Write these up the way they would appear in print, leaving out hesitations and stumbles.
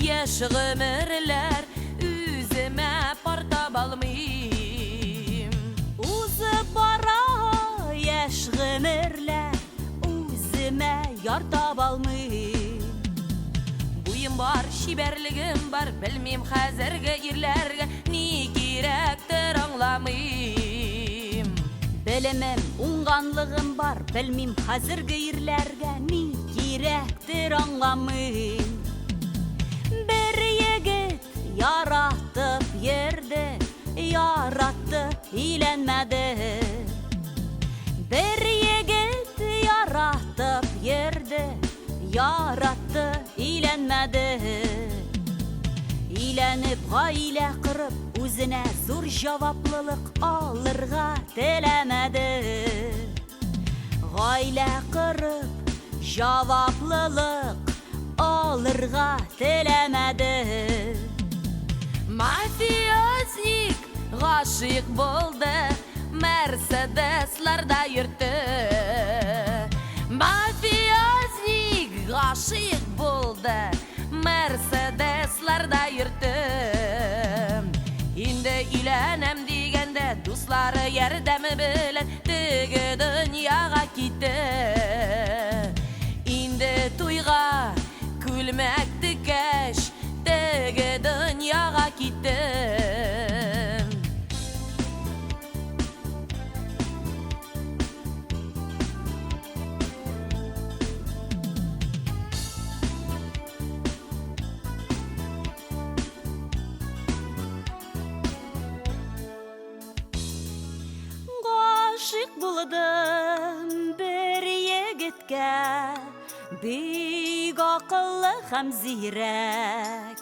яшь гомерләр, үземә пар табалмыйм. Узып бара яшь гомерләр, үземә яр табалмыйм. Буем бар, чибәрлегем бар, белмим хәзерге ирләргә ни кирәктер аңламыйм. Белемем, уңганлыгым бар, белмим хәзерге ирләргә ни кирәктер аңламыйм. Бер егет яратып йөрде, яратты, өйләнмәде. Бер егет яратып йөрде, яратты, өйләнмәде. Өйләнеп, гаилә корып, үзенә зур җаваплылык алырга теләмәде. Гаилә корып, җаваплылык алырга теләмәде. Мафиозник гашыйк булды, Мерседесларда йөртте. Мафиозник гашыйк булды, Мерседесларда йөртте. Инде өйләнәм дигәндә, дуслары ярдәме белән теге дөньяга китте. Инде туйга күлмәк теккәч, теге дөньяга китте. Гашыйк булдым бер егеткә, бик акыллы һәм зирәк.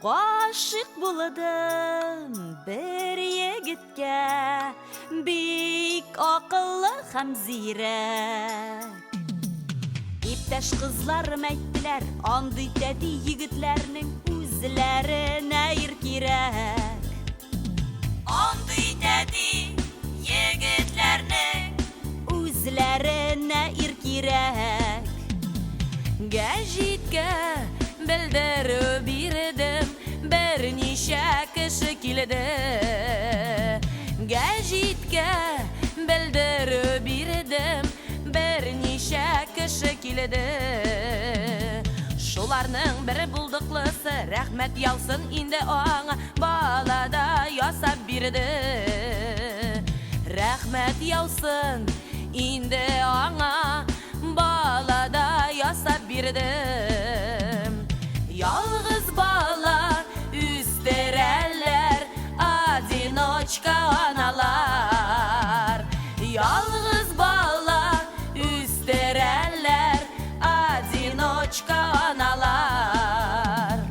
Гашыйк булдым бер егеткә, бик акыллы һәм зирәк. Иптәш кызларым әйттеләр, андый тәти егетләрнең үзләренә ир кирәк. Андый тәти егетләрнең үзләренә ир кирәк. Гәҗиткә белдерү бирдем, берничә кеше килде. Гәҗиткә белдерү бирдем, берничә кеше килде. Шуларның бер булдыклысы, рәхмәт яусын инде аңа, бала да ясап бирде. Рәхмәт яусын инде аңа, бала да ясап бирде. Ялгыз бала үстерәләр, одиночка аналар. Ялгыз бала үстерәләр, одиночка аналар.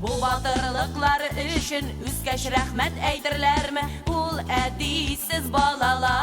Бу батырлыклар өчен үскәч рәхмәт әйтерләрме ул әтисез балалар?